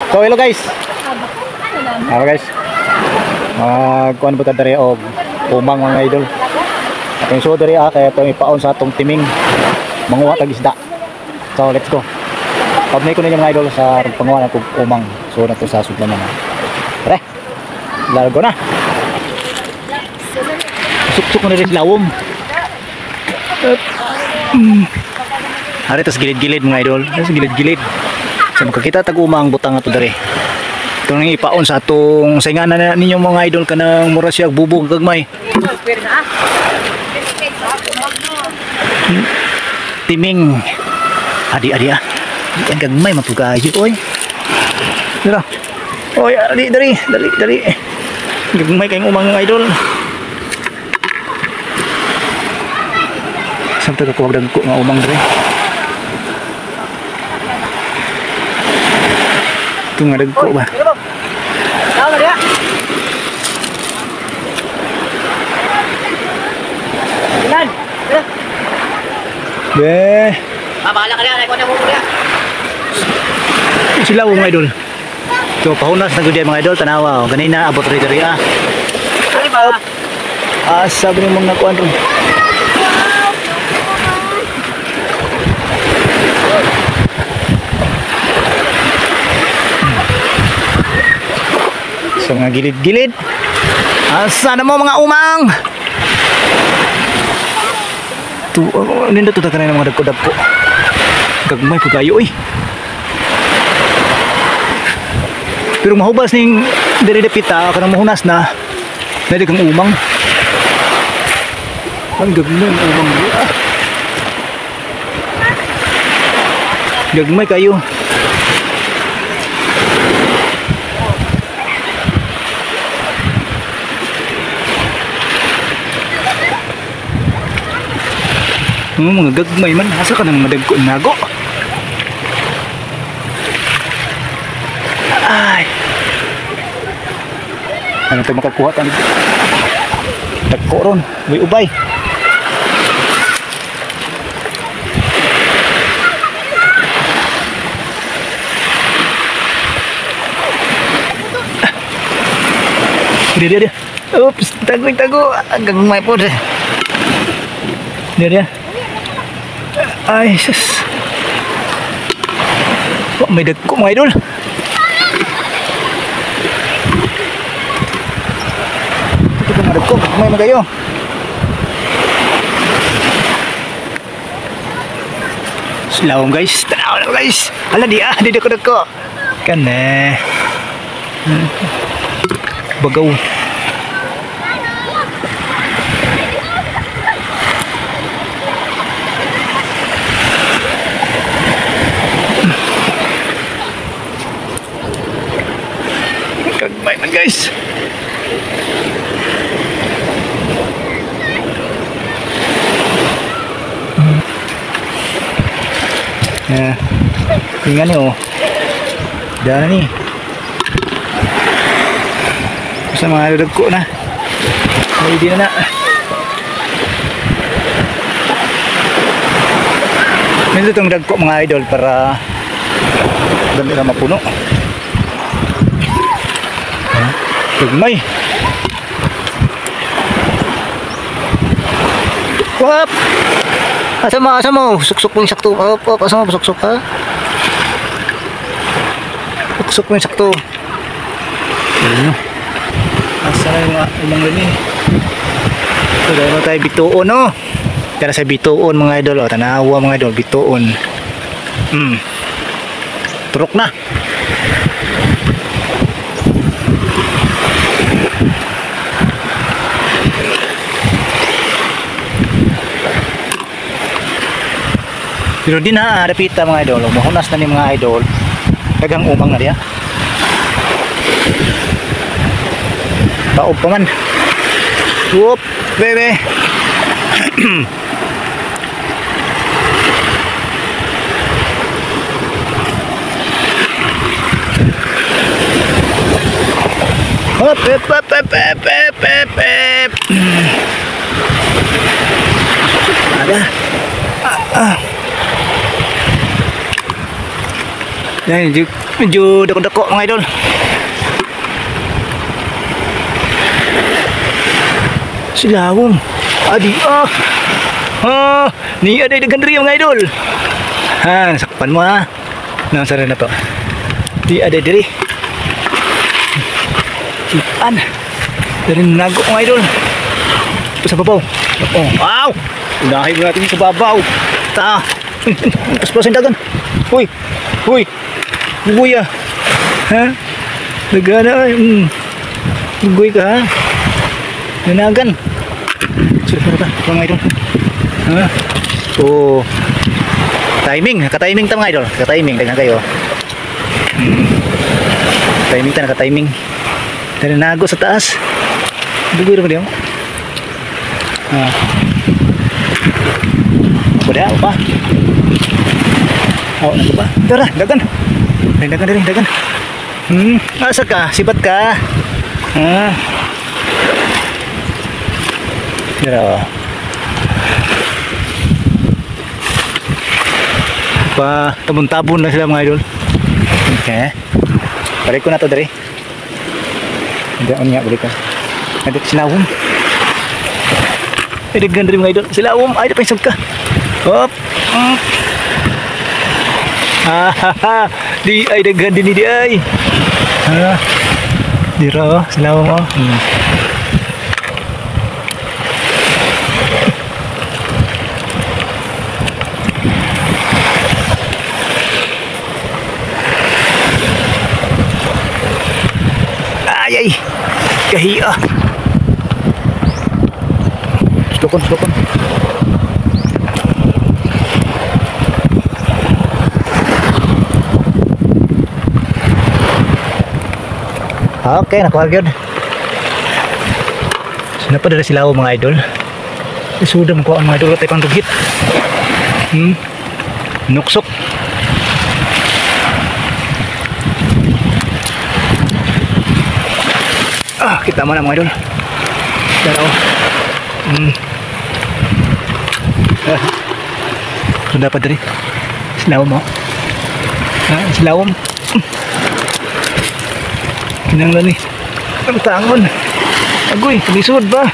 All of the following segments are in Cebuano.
So hello guys. Hello guys. Kuan ba ta diri og umang mga idol. Atong so diri kaya atong ipaon sa atong timing manguha tag isda. So let's go. Pabnay ko ninyo mga idol sa panguha na umang. So na to sa sudlan na. Tara. Largo na. Suksok ko na rin lawom. Hari tas gilid-gilid mga idol. Tas gilid-gilid. So makakita tag umang butang ato diri. Ito nang ipaon sa atong sainganan na ninyo mga idol kanang mura siya bubog gagmay. Timing. Adi-adi ah. Di ang gagmay matugayo oy. Dira. Oy, adi dali, dali, dali. Gagmay kayong umang mga idol. Samta ka kuwag dagko nga umang diri. Ito nga dagko ba? Be. Bahala ka na, ikaw na mo muna. Sila mga idol. So pahunas na gud mga idol, tanawa oh. Ganina abot ri diri ah. Asa ba nimong nakuan ron? So mga gilid-gilid. Asa na mo mga umang? Tu nindot to ta kanina mga dagko-dagko. Gagmay ko kayo oy. Pero mahubas ning diri dapita kanang mahunas na. Dili kang umang. Ang gagmay ang umang diri. Ah. Gagmay kayo. Mga gagmay man, asa ka nang madagko nago? Ay. Ano ito makakuha tani? Dagko ron, may ubay. Dia dia dia. Oops, tago tago. Gagmay po. Dia dia. Ay, sus. Oh, may dagko mga idol. Ito ka mga dagko, may magayo. Slawom guys, tanaw na guys. Hala di ah, di dagko dagko. Kane. Bagaw. Kagmay man guys. Ya, tinggal ni oh. Dah ni. Sa mga dagko na. May di na na. Nindot tong dagko mga idol para dali ra mapuno. Gagmay. Wap. Asa mo, asa mo? Suksok mo yung sakto. Op, op, asa mo? Suksok ha? Suksok mo yung sakto. Ayun. Asa na yung mga umang rin eh. So, dahil mo tayo bituon, no? Tara sa bituon mga idol. O, tanawa mga idol, bituon. Turok na. Pero di na dapita mga idol, mahunas na ni mga idol. Daghang umang na diya. Taob pa man. Whoop, bebe. Hop, hop, hop, hop, hop, hop, hop, hop. Ada. Ah, ah. Yan, medyo dako-dako mga idol. Silawom. Adi ah. Ah, ni aday daghan diri mga idol. Ha, nasakpan mo ha. Nasa na to. Di aday diri. Ipan. Dari nago mga idol. Ito sa babaw. Oh, wow. Unahin mo natin sa babaw. Ta. Paspasin dagan. Uy. Uy. Bugoy ah. Ha? Nagana ay. Bugoy ka ha. Nanagan. Sudah pa mga idol. Ha? Oh. Timing, naka-timing ta mga idol. Naka-timing daghan kayo. Timing ta, naka-timing. Dari nago sa taas. Bugoy ra ba diyo? Ha. Wala pa. Oh, nago pa. Tara, dagan. Ay, dagan diri, dagan. Asa ka? Sibat ka. Ha. Pero pa tabon-tabon na sila mga idol. Okay. Balik ko na to diri. Hindi ako niya balik ko. Nandito silawom. Ay, daghan diri mga idol. Silawom, ay dapat ka. Hop. Ha ha ha. Di ay daghan din di ay. Ha. Dira oh, silawom oh. Ay ay. Kahiya. Slokon, slokon. Okay, nakuha gyud. So, napadala sila mga idol. Isuda mo ko ang mga idol at pang dugit. Nuksok. Ah, kita mo na mga idol. Pero So dapat diri. Silawom mo. Ha, silawom. Kinanglan ni. Ang tangon. Agoy, lisod ba?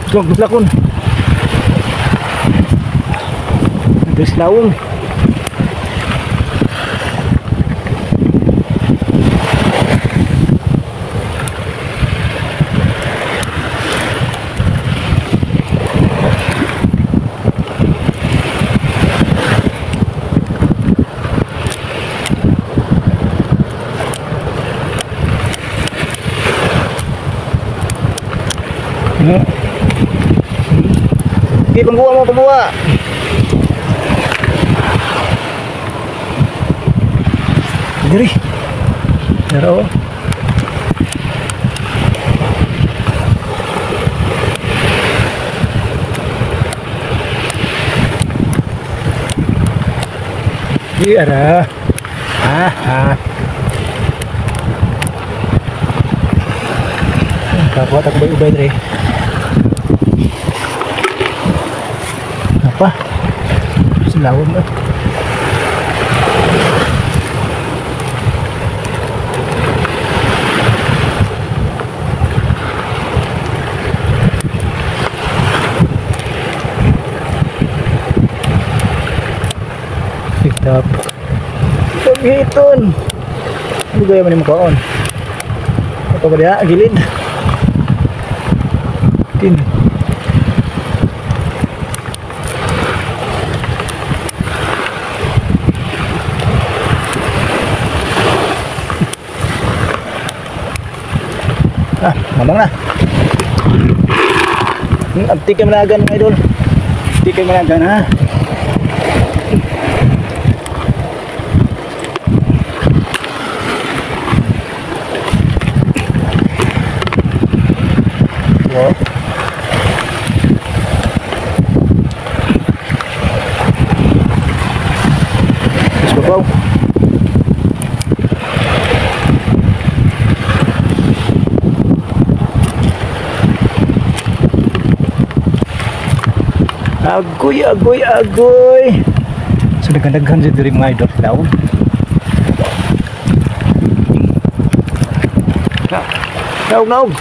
Slok, duslakon. Silawom. Okay, pangbuha mo, pangbuha. Diri. Daro. Di ara. Ha ha. Kabuhat ako ubay-ubay diri. Apa? Silawom ba? Picked up. Pagiton. Ano gaya man yung mukhaon? Ito ba diha? Gilid. Tin. Ah, mamang na. Abti kay managan mga idol. Abti kay managan ha. Oh. Mas babaw. Agoy, agoy, agoy. So daghan-daghan jud diri mga idol daw. Naog, naog.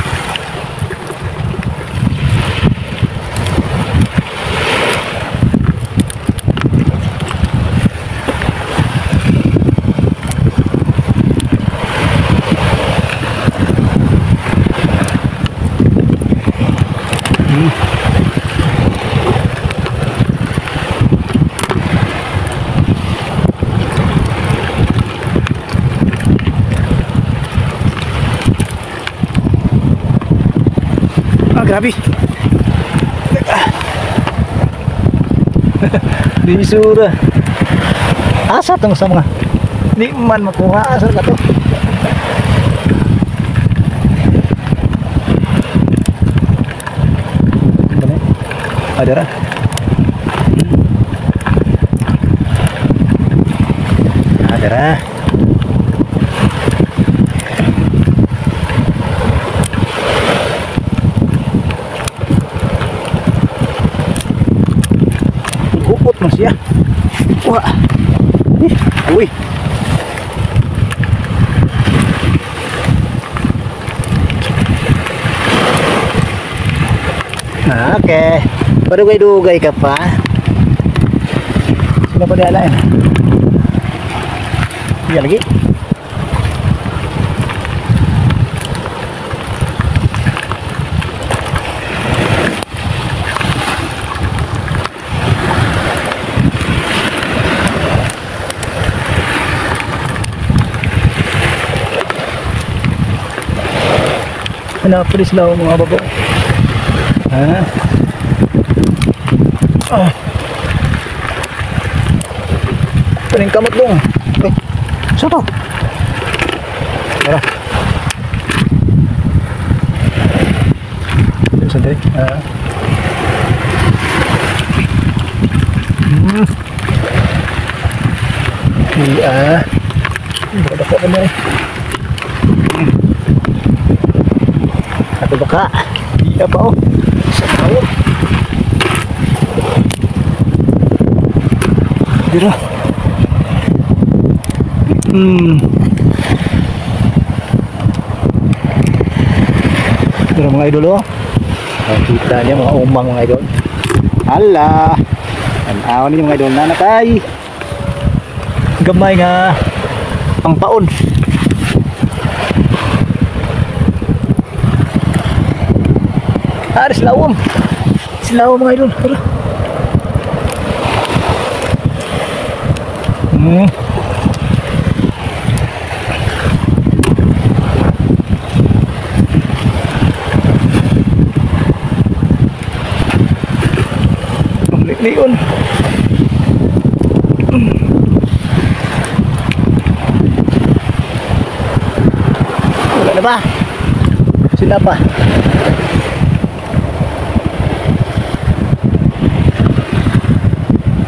Ah, grabe. Di sura. Asa tong sa mga di man makuha asa ka to. Ada ra. Ada ra. Upot man siya. Wah. Uy. Okay. Padugay-dugay ka pa. Sino pa di alain? Iya lagi. Hanapin sila mga babo. Ha? Ah. Paning kamot dong. Eh, so to. Tara. Sandali. Ah. Iya. Baka pa na eh. Ato baka. Iya pa oh. Sa tao. Dira. Dira mga idol oh. Kita niya mga umang mga idol. Hala. Tan-aw ninyo mga idol, nanatay. Gamay nga pangpaon. Ari silawom. Silawom mga idol. Tara. Leon. Wala na ba? Sila pa.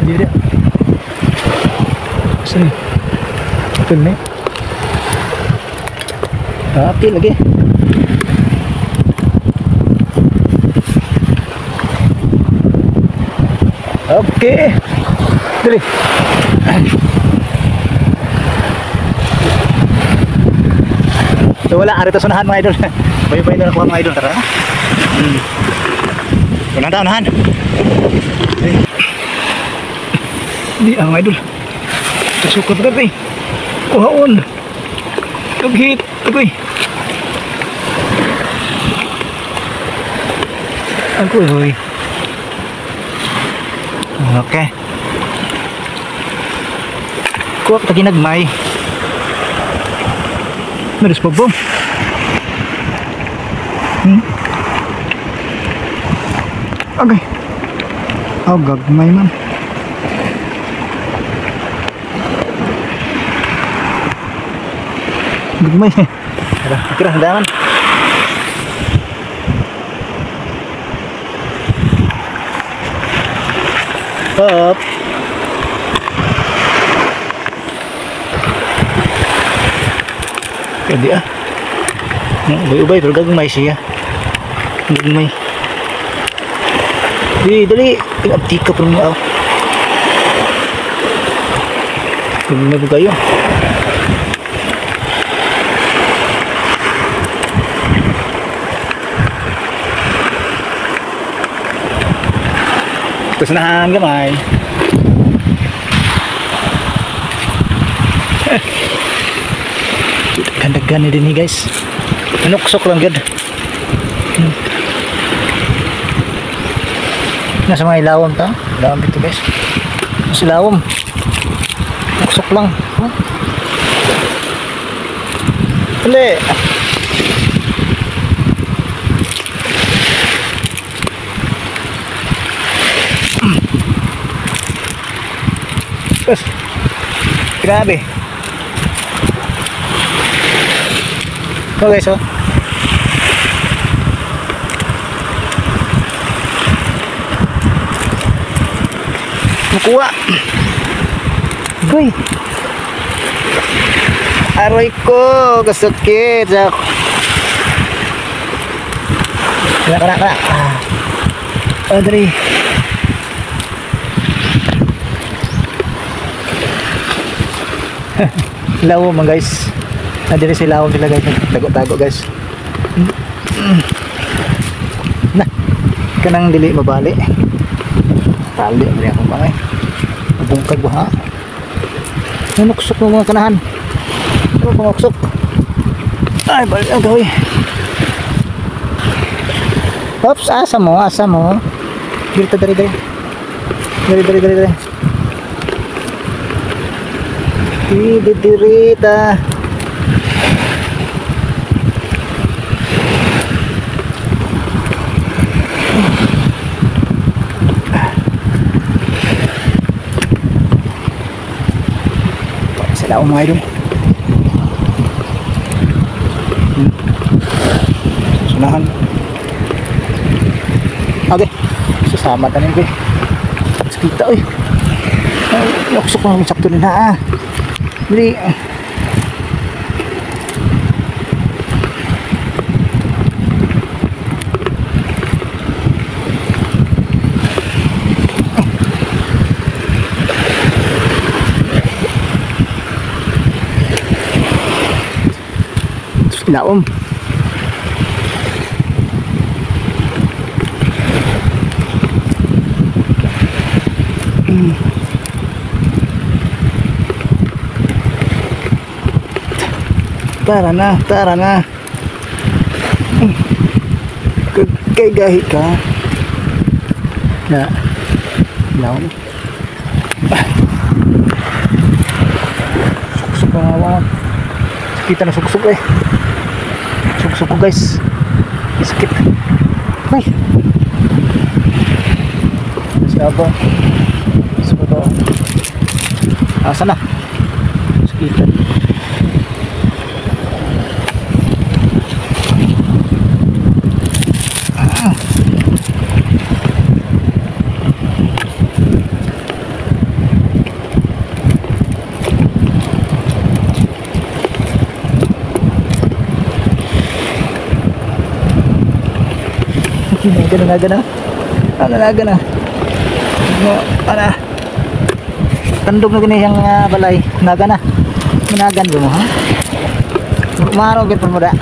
Dia dia. Sini. Betul ni. Tapi lagi. Okey. Dali. So wala, arito sunahan mga idol. Bayo-bayo na nakuha mga idol. Tara. Unahan ta, unahan. Di ang idol. Tasukot ka kay. Kuhaon. Kaghit. Agoy. Agoy. Okay. Kuha ka ginagmay. Meron pa bom. Okay. Oh, gagmay man. Gagmay. Tara, kira handangan. Up. Pwede ah. Ubay-ubay pero gagmay siya. Gagmay. Di, dali. Abtika po niya. Tingnan po kayo. Kusnahan gamay. Daghan-daghan ni din ni guys. Nanuksok lang gud. Nasa mga ilawom ta. Ilawom dito guys. Nasa ilawom. Nuksok lang. Huh? Dali. Yes. Grabe. Okay, so. Nakuha. Uy. Aray ko, kasakit. Kena, kena, kena. Ah. Adri. Lawom mga guys. Nandito si lawom sila guys. Tago-tago guys. Na. Kanang dili mabali. Tali mo akong bangay. Bungkag ba ha? Nanuksok ng mga kanahan. Ano panguksok? Ay, balik ang gawin. Oops, asa mo, asa mo. Dito, dali, dali. Dali, dali, dali, dali. Dili, dirita. Sila mga idol. Sunahan. Okay. Susama tanin ko. Sakita oy. Ay, nuksok na sakto nila ah. Dili. Laom. Tara na, tara na. Kay gahi ka. Na. Laom. Suksok na nga. Kita na suksok eh. Suksok ko guys. Sakit. Ay. Siapa? Suko. Asa na? Sakit. Naga na. Naga na. No, para. Tandog na gani siyang balay. Naga na. Managan ba mo ha? Maro gid mo da.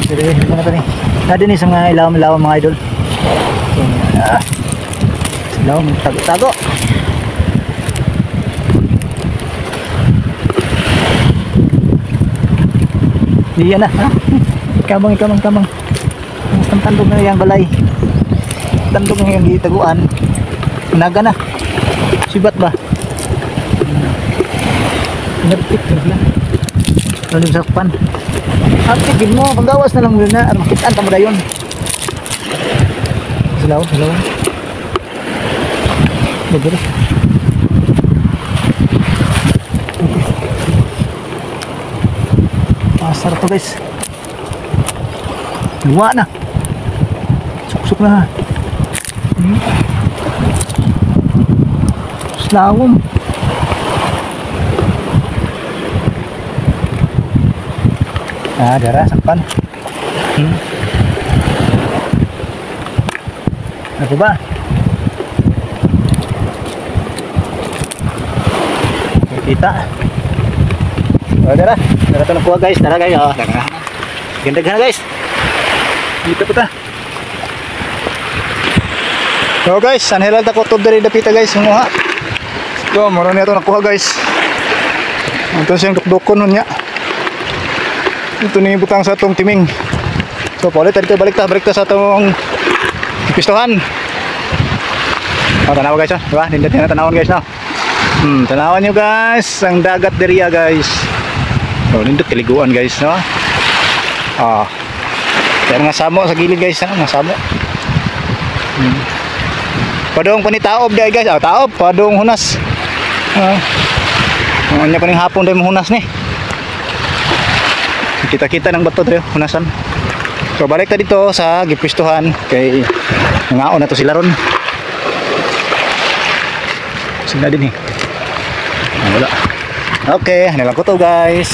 Dili na pa ni. Na din sa mga ilawom-ilawom mga idol. Ilawom tago-tago. Diyan na, ha? Kamang, kamang, kamang. Basta tandog na yung balay. Tandog na yung gitaguan. Naga na. Sibat ba? Napit na sila. Ano yung sakpan? Apit, gin mo. Panggawas na lang muna. Makitaan ka mo na yun. Silaw, silaw. Medyo. Pasar to guys. Luwa na. Suksok na. Slawom. Ah, dara sakpan. Ano ba? Kita. Oh, dara. Dara to nakuha, guys. Dara, guys. Oh, dara. Ganda gana, guys. Dito pa ta. So guys, anhelal ta ko to diri dapita, guys, nguha. So, mura niya to nakuha, guys. Ito siyang dukdukon nun niya. Ito ni butang sa atong timing. So, paulit dito, balik ta sa atong pistuhan. Oh, tanawa, guys, oh. Diba? Nindot na tanawon, guys, no. Tanawan nyo, guys, ang dagat diriya, guys. Oh, nindot kaliguan, guys, no. Ah. Pero nga samo sa gilid, guys, ano, nga samo. Padung pa ni taob dai, guys. Ah, taob, padung hunas. Ah. Ang anya pa ning hapon dai hunas ni. Kita-kita ng bato dai hunasan. So balik ta dito sa gipistuhan kay nangaon na to sila ron. Sila din eh. Ah, wala. Okay, ano lang ko to, guys.